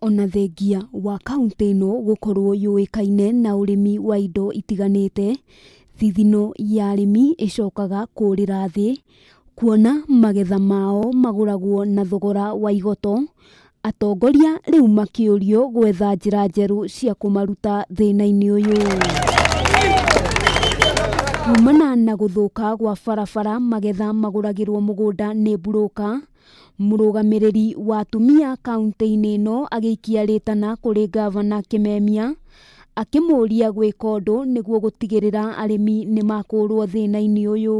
Ona thengia wa kauntĩ ĩno gũkorwo yũĩkaine na ũrĩmi wa indo itiganĩte, thithino ya arĩmi ĩcokaga kũrĩra thĩ, kuona magetha mao magũragwo na thogora wa igoto, atongoria rĩu makĩũrio gwetha njĩra njerũ cia kũmaruta thĩna-inĩ ũyũ. Kumana na gũthũka gwa barabara magetha magũragĩrwo mũgũnda nĩ mburũka, Mũrũgamĩrĩri wa atumia kauntĩ-inĩ ĩno agĩikia rĩtana kũrĩ ngavana Kimemia akĩmũria gwĩka ũndũ nĩguo gũtigĩrĩra arĩmi nĩ makũrwo thĩna-inĩ ũyũ.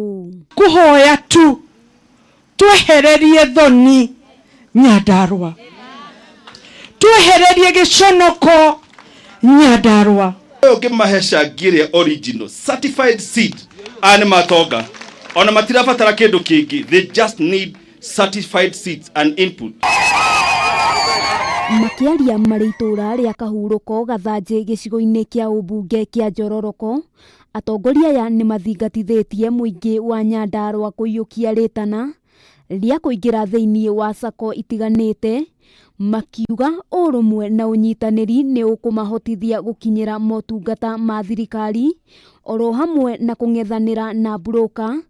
Kũhoya tu twehererie thoni Nyandarua, twehererie gĩconoko Nyandarua. Ũngĩmahe cangi ĩrĩa original certified seed, aya nĩ matonga, ona matirabatara kĩndũ kĩngĩ, they just need certified seeds and input. Makĩaria marĩ itũũra rĩa Kahurũko Gathanjĩ gĩcigo-inĩ kĩa ũmbunge kĩa Njororoko, atongoria aya nĩ mathingatithĩtie mũingĩ wa Nyandarua kũiyũkia rĩtana rĩa kũingĩra thĩinĩ wa sacco itiganĩte, makiuga ũrũmwe na ũnyitanĩri nĩ ũkũmahotithia gũkinyĩra motungata ma thirikari oro hamwe na kũng'ethanĩra na mburũka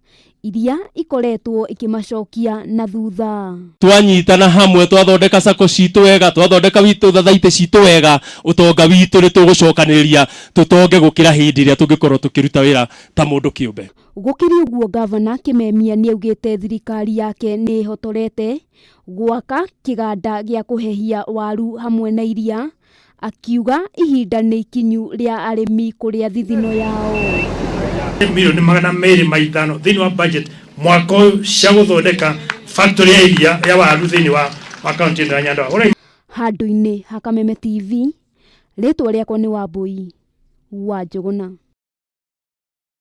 iria ikoretwo ikĩmacokia na thutha. Twanyitana hamwe, twathondeka sacco citũ wega, twathondeka witũ thathaitĩ citũ wega, ũtonga witũ nĩ tũgũcokanĩrĩria tũtonge gũkĩra hĩndĩ ĩrĩa tũngĩkorwo tũkĩruta wĩra ta mũndũ kĩũmbe. Gũkĩrĩ ũguo, ngavana Kimemia nĩaugĩte thirikari yake nĩ ĩhotorete gwaka kĩganda gĩa kũhehia waru hamwe na iria, akiuga ihinda nĩ ikinyu rĩa arĩmi kũrĩa thithino yao. Milioni 205 thĩinĩ wa budget mwaka ũyũ cia gũthondeka factory ya iria ya waru thĩinĩ wa kaunti ĩno ya Nyandarua. Handũ-inĩ ha Kameme TV, rĩtwa rĩakwa nĩ Wambui wa Njũgũna.